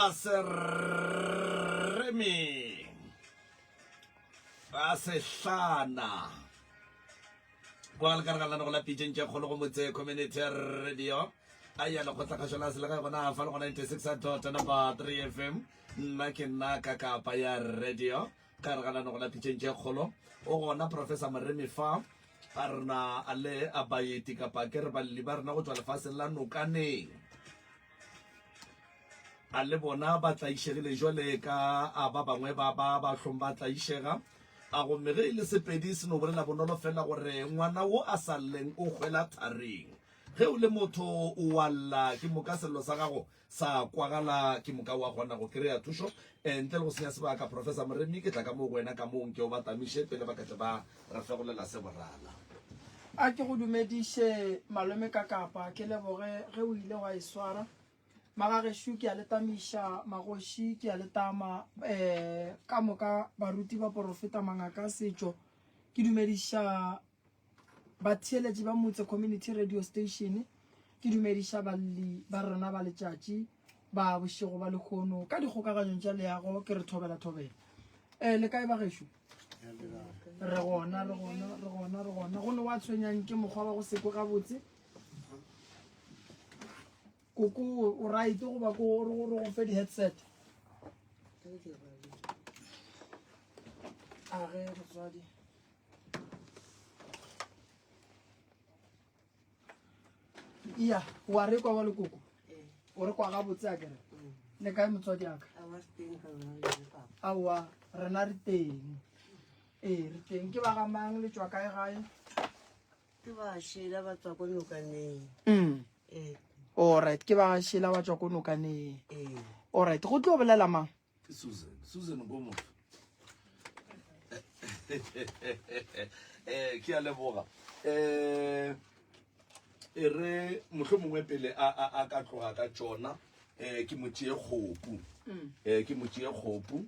Ga-Seremi Ga-Sehlana kwa le ka re ga lenanego la pitšeng tše kgolo go motse community radio a ya lekgotlakgašo la selegae gona fa le go 96 dot number 3 fm nna ke nna ka kapa ya radio ka re ga lenanego la pitšeng tše kgolo o gona professor moremi fa a rena a le a baeti kapa ke re balli ba rena go tšwa lefaseng la nokaneng A le bona ba tlaišegile jwale ka a ba bangwe ba ba ba hlong ba tlaišega? A gomme ge e le Sepedi se no bolela bonolo fela gore ngwana wo a sa lleng o hwela tharing. Ge o le motho o wa lla ke moka sello sa gago sa kwagala ke moka wa kgona go kry-a thušo. Eh, ntle le go senya sebaka Professor Moremi ke tla ka moo go wena ka moo nke o ba tamiše pele ba ka tle ba re fegolela se borala. A ke go dumediše malome Kakapa, ke leboge ge o ile wa e swara. Magagešo ke a le tamiša, magoši ke a le tama, um ka moka baruti, baporofeta, mangaka a setšo. Ke dumediša batheeletši ba Motse Community Radio Station, ke dumediša balli ba rena ba letšatši ba bošego ba lehono ka dikgokaganyong tša leago ke re thobela thobela. Um le kae bagešo? Re gona, re gona, re gona, re gona. Go ne wa tshwenyang ke mokgwa wa go se kwe gabotse. Koko o right goba ko re go fe di-headset? A ge motswadi. Iya, wa re kwa wa le koko? O re kwa gabotse a kere? Le kae motswadi aka? Aowa, rena re teng. Ee, re teng. Ke ba ga mang le tšwa kae gae? Ke ba Sheila ba tswa ko nokaneng. Mm. Ee. Alright, ke ba Sheila ba tswa ko nokaneng. Ee. Alright, go tlo bolela mang? Ke Susan. Susan ko motho. Eh, ke a leboga. Eh, e re mohlomongwe pele a a a ka tloga ka tšona eh ke mo tšee kgopu. Eh ke mo tšee kgopu.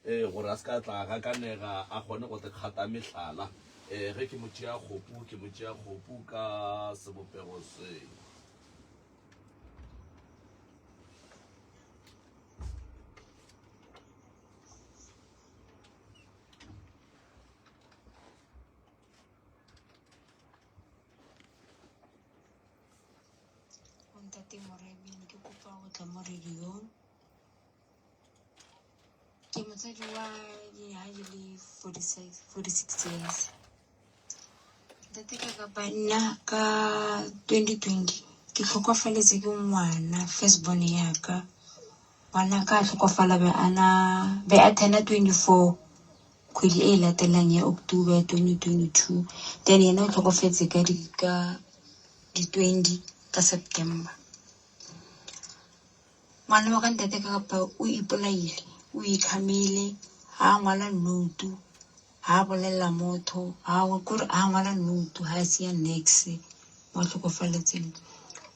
Ee, gore a se ka tla gakanega, a kgone go kgata mehlala. Ee, ge ke mo tšea kgopu, ke mo tšea kgopu ka sebopego se. Ntate Moremi, ne ke kopa go tla mo radio-ong. Ke motsadi wa dinyaga di le 46 years. Ntate ka kapa nna ka 2020 ke tlhokofaletse ke ngwana first born ya ka. Ngwana ka a tlhokofala be a na be a turn-a 24 kgwedi e latelang ya October 2022 then yena o tlhokofetse ka di ka di 20 tsa September. Ngwana wa ka ntate ka kapa o ipolaile, o ikhamile, ha a ngwala note, ha a bolelela motho, ha kore ha a ngwala note, ha a siya niks mo a tlhokofaletseng.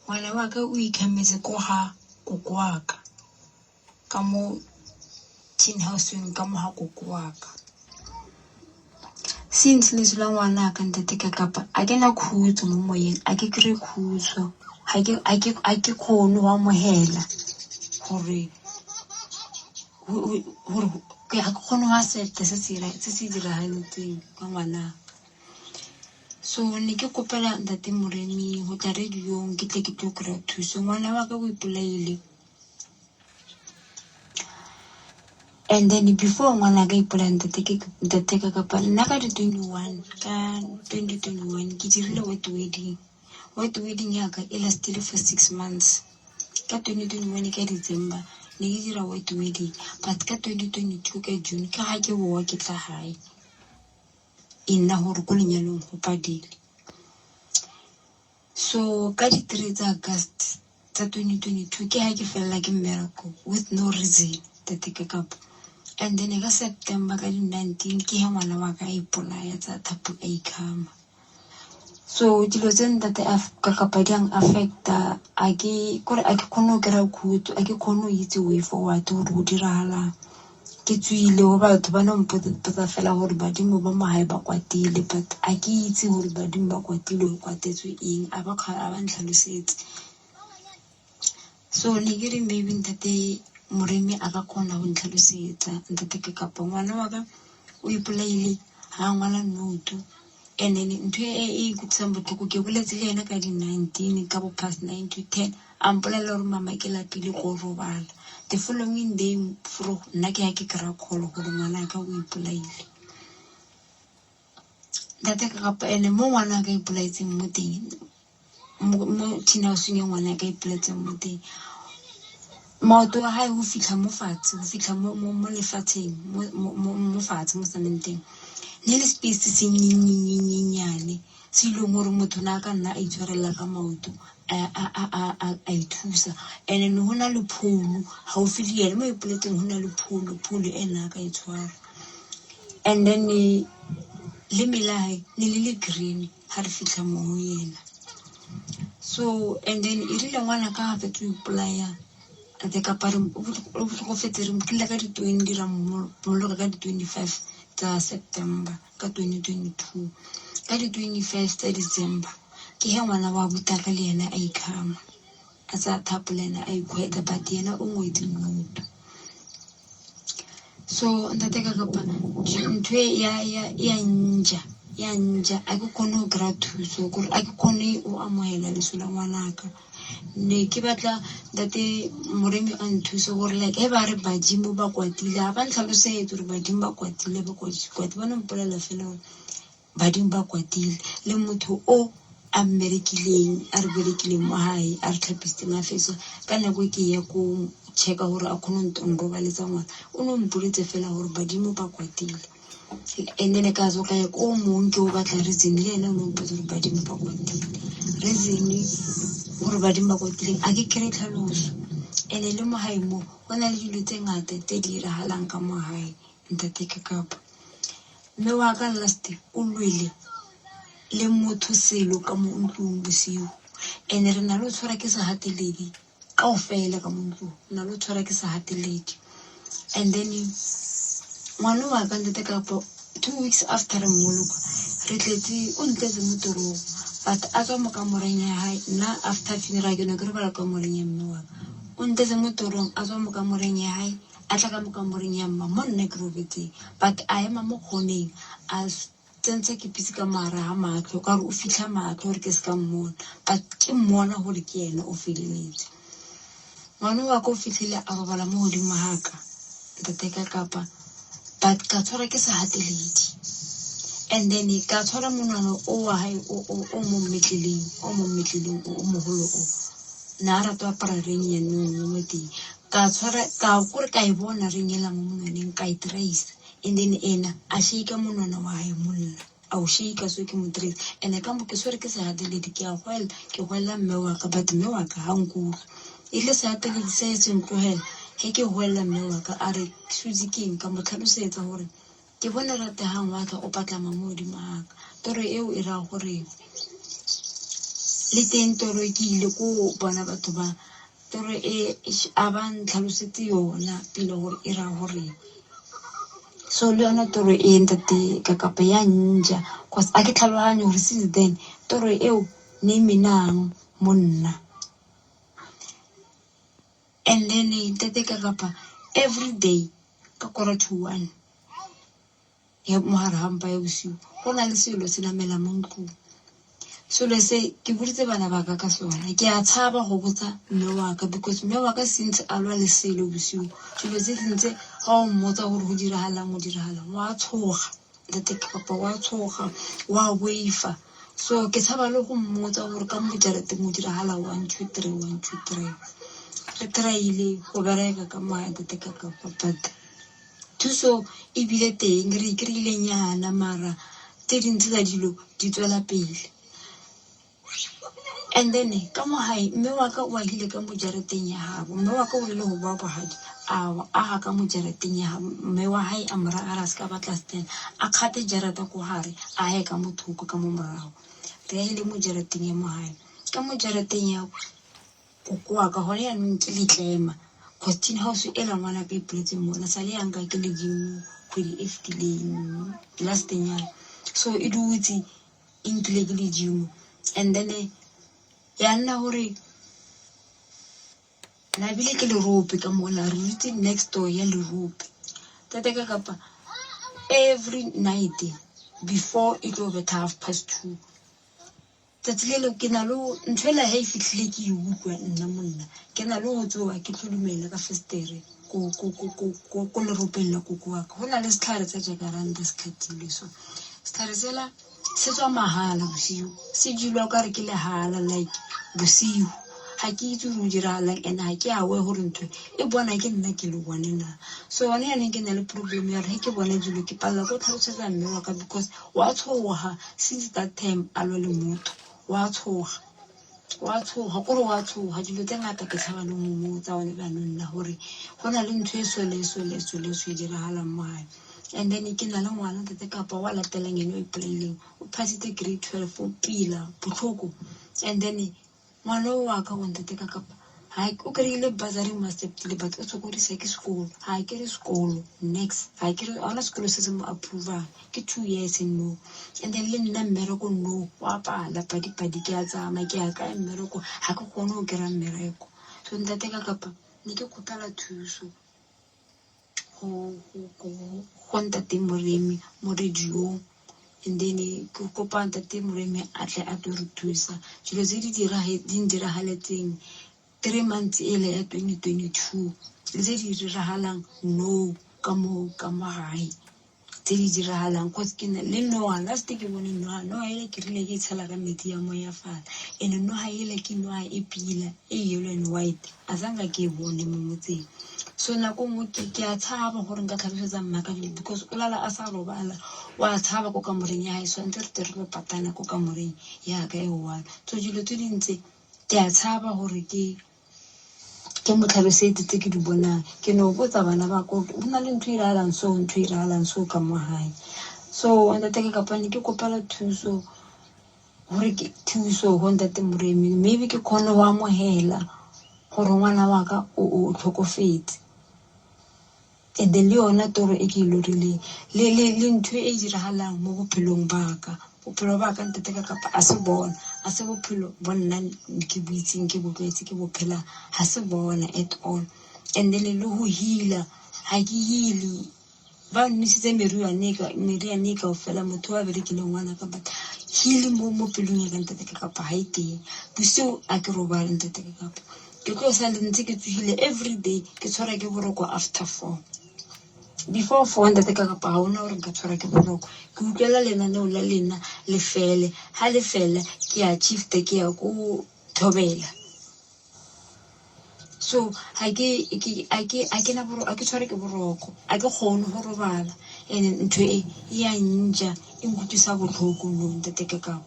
Ngwana wa ka o ikhametse ko ga koko wa ka, ka mo tin house-eng ka mo ga koko wa ka. Since leso la ngwanaka ntate ka kapa a ke na khutso mo moyeng, a ke kry-e khutso, ga ke kgone go amogela gore ga ke kgone go accept-a se se diragaletseng ka ngwanaka. So ne ke kgopela ntate Moremi go tla radio-ong ke tle ke tlo kry-a thuso, ngwana wa ka o ipolaile. And then before ngwanaka a ipolaya ntate ke ntate ka kapa nna ka di 21 ka 2021 ke dirile white wedding. White wedding ya ka e lastile for 6 months. Ka 2021 ka December ne ke dira white wedding but ka 2022 ka June ke ga ke boa ke tla gae e nna gore ko lenyalong go padile. So ka di 3 tsa August tsa 2022 ke ha ke felela ke mmereko with no reason tate ka kapo and then ka September ka di 19 ke he ngwana wa ka a ipolaya tsa thapo a ikhama. So dilo tse ntate ka kapa di ang affecta a ke kore a ke kgone go kry-a khutso a ke kgone go itse way forward gore go diragalang. Ke tswile go batho ba no mpotsa fela gore badimo ba mo gae ba kwatile but a ke itse gore badimo ba kwatile go kwatetswe eng a ba ntlhalosetse. So ne ke re maybe ntate. Moremi a ka kgona go ntlhalosetsa ntate ke kapa ngwana wa ka o ipolaile ga a ngwala noto. And then ntho e e ikutlwisang botlhoko ke boletse le ena ka di-nineteen ka bo past nine to ten a mpolelela gore mama ke lapile ko robala. The following day vroeg nna ke ya ke kry-a call gore ngwana ka o ipolaile. Ntate ka kapa ene mo ngwana ka ipolaetseng mo teng mo tin house-ong e ngwana ka ipolaetseng mo teng maoto a hae go fitlha mo fatshe go fitlha mo lefatsheng mo fatshe mo sementeng ne le space se nyenyenyane se e leng gore motho ne a ka nna a itshwarelela ka maoto a ithusa and then go na le phone gaufi le ene mo ipoletseng go na le phone phone e nna a ka e tshwara and then le mela hae ne le le green ga re fitlha mo go yena so and then e rile ngwana ka ga fetsa go ipolaya ate kapa re o tlhokofetse re tlile ka di-twenty ra mmoloka ka di-25 tsa September ka 2022 ka di-25 tsa December ke he ngwana wa butaka le yena a ikhama a tsaya thapo le ena a ikgwetla but yena o ngwetse mmutu so ntate ka kapa ntho e ya ya ya nja ya nja a ke kgone go kry-a thuso kore a ke kgone go amogela leso la ngwanaka ne ke batla ntate moremi a nthuse gore like e ba re badimo ba kwatile ga ba ntlhalosetse gore badimo ba kwatile ba kwatile ba no mpolelela fela gore Badimo ba kwatile le motho o a mmerekileng a re berekileng mo gae a re tlhapisitseng a fetsa ka nako e ke ya ko checka gore a kgone go nrobaletsa ngwana o ne o mpoletse fela gore badimo ba kwatile and then ka tswa ka ya ko mongwe ke o batla reason le ene o ne o mpotsa gore badimo ba kwatile reason gore badimo ba kwatileng a ke kry tlhaloso and-e le mo gae mo go na le dilo tse ngata tse di iragalang ka mo gae ntate ke kapa Mme wa ka last o lwele le motho selo ka mo ntlong bosigo and re na le go tshwara ke sehateledi kaofela ka mo ntlong re na le go tshwara ke sehateledi and then ngwana wa ka ntate kapo two weeks after re mmoloka re tletse o ntletse mo torong but a tswa mo kamoreng ya hae nna after funeral ke ne ke robala kamoreng ya mme wa ka o ntletse mo torong a tswa mo kamoreng ya hae A tla ka mo kamoreng ya mma mo nna ke robetseng but a ema mo kgoneng a tsentse kepisi ka mogare ga matlho ka gore o fitlha matlho gore ke se ka mmona but ke mmona gore ke ene o feleletse. Ngwana wa ka o fitlhile a robala mo godimo ga ka ntate ka kapa but ka tshwara ke sehateledi and then ka tshwara monwana o wa hae o mo mmetleleng o mo mmetleleng o mogolo o ne a rata go apara ring ya mo teng Ka tshwara ka kore ka e bona ring ela mo monwaneng ka e tracer and then ena a shake monwana wa hae monna a o shake so ke mo trace and ka mo ke swere ke sehateledi ke a goela ke goela mme wa ka but mme wa ka ha nkutlwe e le sehateledi se se ntlogela he ke goela mme wa ka a re Suzy ke eng ka mo tlhalosetsa gore Ke bone ratehang wa ka o patlama mo godimo ga ka. Toro eo e raya gore le teng toro ke ile ko bona batho ba toro e a ba ntlhalosetse yona pele gore e raya gore so le yona toro e ntate ka kapa ya nja cause a ke tlhaloganye gore since then toro eo ne e menang mo nna. And then ntate ka kapa every day ka quarter to one ya mogare ga mpa ya bosigo go na le selo se namela mo ntlong selo se ke boditse bana ba ka ka sona ke a tshaba go botsa mme wa ka because mme wa ka since a lwa le selo bosigo dilo tse dintse ga o mmotsa gore go diragalang go diragalang wa tshoga ntate kapa wa tshoga wa boifa so ke tshaba le go mmotsa gore ka mo jarateng go diragala one two three one two three re try-ile go bereka ka moya ntate ka kapa but thuso e bile teng re ikry-ile nyana mara tse dintsi tsa dilo di tswela pele And then ka mo gae mme wa ka o agile ka mo jarateng ya gabo mme wa ka o rile go boa bogadi a aga ka mo jarateng ya gabo mme wa gae a mora a re a se ka batla stand a kgate jarata ko gare a ye ka mo thoko ka mo morago re agile mo jarateng ya mo gae ka mo jarateng ya koko wa ka gone yanong ke letlema cause tin house ela ngwana ka ipoletseng mona sa le yang ka ke ledimo kgwedi e fetileng last nyana so e dutse e nkile ke ledimo and then ya nna gore Nabile ke lerope ka mola re dutse next door ya lerope. Tate ka kapa every night before e tlo betha half past 2. Tsatsi le leo ke na le ntho ela ge e fihlile ke e utlwa nna monna ke na le go tsoga ke tlhodumela ka festere ko ko ko ko ko ko leropeng la koko wa ka. Go na le setlhare tsa jacaranda se khatilwe so. Setlhare sela se tswa mahala bosigo se jelwa o kare ke lehala like bosigo ga ke itse gore o diragalang and ga ke aware gore ntho e bona ke nna ke le one na. So gone yanong ke na le problem ya gore ge ke bona dilo ke palela ke go tlhalosetsa mme wa ka because wa tshoga since that time a lwa le motho wa tshoga wa tshoga kore wa tshoga dilo tse ngata ke tshaba le go mmotsa gone jaanong nna gore go na le ntho e so le so le so le so e diragalang mo gae. And then ke na le ngwana ntate kapa wa latelang ene o ipolaileng o phasitse grade 12 o pila botlhoko and then ngwana o wa ka o ntate ka kapa ha o kry-ile bursary mo acceptile but o sokodisa ke sekolo ga a kere sekolo next ga kere ga ona sekolo se se mo approvang ke 2 years no and then le nna mmereko no wa pala padi-padi ke a tsamaya ke ya kae mmereko ga ke kgone go kry-a mmereko so ntate ka kapa ne ke kgopela thuso go ntate Moremi mo radio-ong and then ke kopa ntate Moremi a tle a tlo re thusa. Dilo tse di ndiragaletseng three months ele ya 2022 le tse di diragalang nou ka mo ka mo gae tse di diragalang cause ke na le noga last ke bone noga, noga ele ke rile ke e tshela ka metsi ya moyafala and noga ele ke noga e pila e yellow and white a zanka ke e bone mo motseng. So nako nngwe ke a tshaba gore nka tlhalosetsa mma ka dilo because o lala a sa robala o a tshaba ko kamoreng ya gae swantse re tle re lo patana ko kamoreng yaka e one. So dilo tse dintsi ke a tshaba gore ke ke mo tlhalosetse tse ke di bonang ke no botsa bana ba ko go na le ntho e iragalang so ntho e iragalang so ka mo gae. So ntate ka kapane ke kopela thuso gore ke thuso go ntate Moremi maybe ke kgone go amogela gore ngwana wa ka o tlhokofetse. And then le yona toro e ke e lorileng le le le ntho e diragalang mo bophelong ba ka. Bophelo ba ka ntate ka kapa a se bona a se bophelo bo nna ke bo itseng ke bo tlwaetse ke bo phelang ga se bona at all. And then le go healer ga ke heal-e ba nnositse meriane e kaofela motho wa berekileng ngwana ka but healing mo mo pelong ya ka ntate ka kapa ga e teng. Bosigo a ke robale ntate ka kapa ke tlo sa le ntse ke tsogile everyday ke tshwara ke boroko after 4. Before 4 ntate ka kapa ga gona gore nka tshwara ke boroko. Ke utlwela lenaneo la lena le fele ga le fela ke a shifta ke ya ko thobela. So ga ke ke a ke a ke na a ke tshware ke boroko a ke kgone go robala and ntho e e ya nja e nkutlwisa botlhoko no ntate ka kapa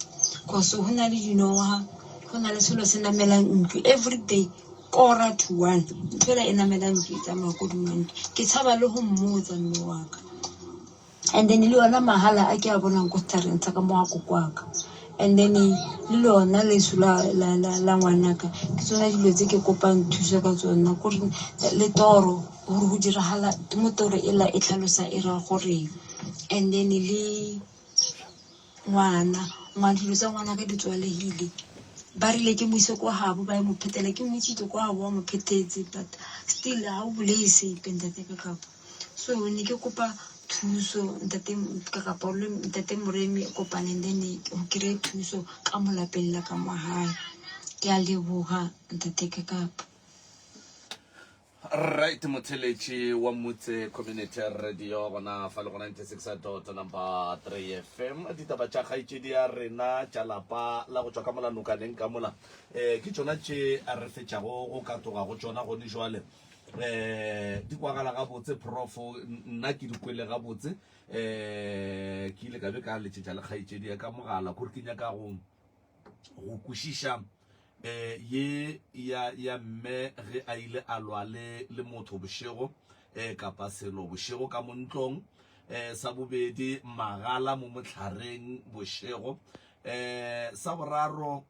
cause go na le dinoga go na le selo se namelang ntlo everyday kora to one ntho ela e namelang ntlo e tsamaya ko godimo ga ntlo ke tshaba le go mmotsa mme wa ka. And then le yona mahala a ke a bonang ko setlhareng sa ka mo ga koko wa ka and then le lona leso la ngwanaka ke tsona dilo tse ke kopang thuso ka tsona kore le toro gore go diragala mo toro ela e tlhalosa e ra goreng and then le ngwana ngwana dilo tsa ngwana ka di tswalegile ba rile ke mo ise kwa gabo ba ye mo phetela ke mo isitse kwa gabo wa mo phethetse but still ga o boleye sepe ntate ka kapa. So ne ke kopa thuso ntate kapa le ntate Moremi kopaneng le ne go kry-e thuso ka mo lapeng la ka mo gae. Ke a leboga ntate Kakapa. Right motheletši wa Mutse Community Radio gona fa le go 96 dot number 3 FM ditaba tša kgaetšedi ya rena tša lapa la go tšwa ka mola nokaneng ka mola um ke tšona tše re fetšago go katoga go tšona gone jwale um di kwagala gabotse prof nna ke di kwele gabotse um ke ile ka be ka letšetša le kgaetšedi ya ka mogala kore ke nyaka go go kwešiša um ye ya ya mme ge a ile a lwa le le motho bošego um kapa selo bošego ka mo ntlong um sa bobedi magala mo mohlareng bošego um sa boraro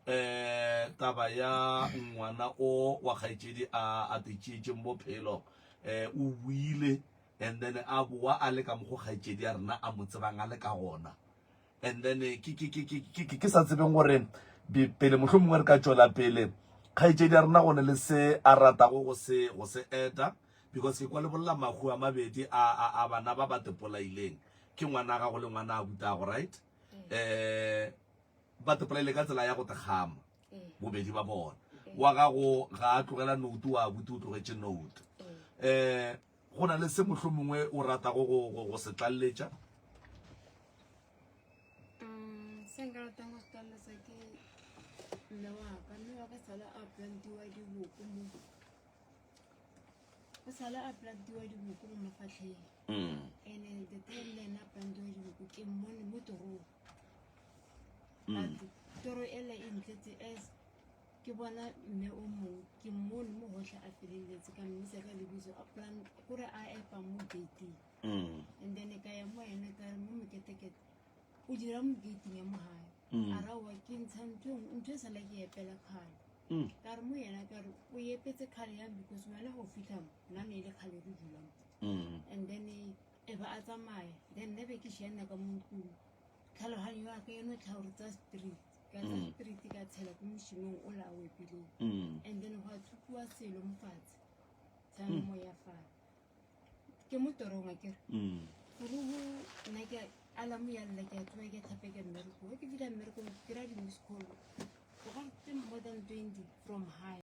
um taba ya ngwana o wa kgaetšedi a a tetšetšeng bophelo um o buile and then a boa a le ka mokgo kgaetšedi ya rena a mo tsebang a le ka gona and then ke ke ke ke ke ke sa tsebeng gore pele mohlomongwe re ka tšwela pele. Kgaetšedi ya rena go ne le se a ratago go se go se eta because ke kwa le bolela mahu a mabedi a a a bana ba ba tepolaileng ke ngwana gago le ngwana a butago right eh ba tepolaile ka tsela ya go tekgama bobedi ba bona wa gago ga a tlogela note wa abuti o tlogetše note eh go na le se mohlomongwe o ratago go go go se tlaleletša Mm, se nka ratang go se tlaleletsa ke mme wa ka mme wa ka sala a plantiwa diboko mo o sala a plantiwa diboko mo mafatlheng mm. and the time le ena a plantiwa diboko ke mmone mo torong Mm. But toro ele e ntletse as ke bona mme o mongwe ke mmone mo gotlhe a feleletse ka mmitsa ka lebitso a plan kore a epa mo gating Mm. and then ka ya mo ene ka re mo moketekete o dira mo gating ya mo gae Mm. a ra oa ke ntsha ntho e nngwe- ntho e sala ke epela kgale Mm. ka re mo yena ka re o epetse kgale yang because wena go fitlha mo nna ne e le kgale re dula mo Mm. and then e ba a tsamaya then nna be ke šiana ka mo ntlong tlhaloganyo ya ka eno tlhaore tsa street ka tsa Mm. street ka tshela ko mošimong o la o epileng Mm. and then go a tshupiwa selo mo fatshe sa moya fale ke mo torong a kere Mm. gorugu nna ke alamo ya lla ke a tsoga ke tlhape ke mmerekong ge ke fitlha mmerekong ke kry-a di-miss call o ka more than 20 from high.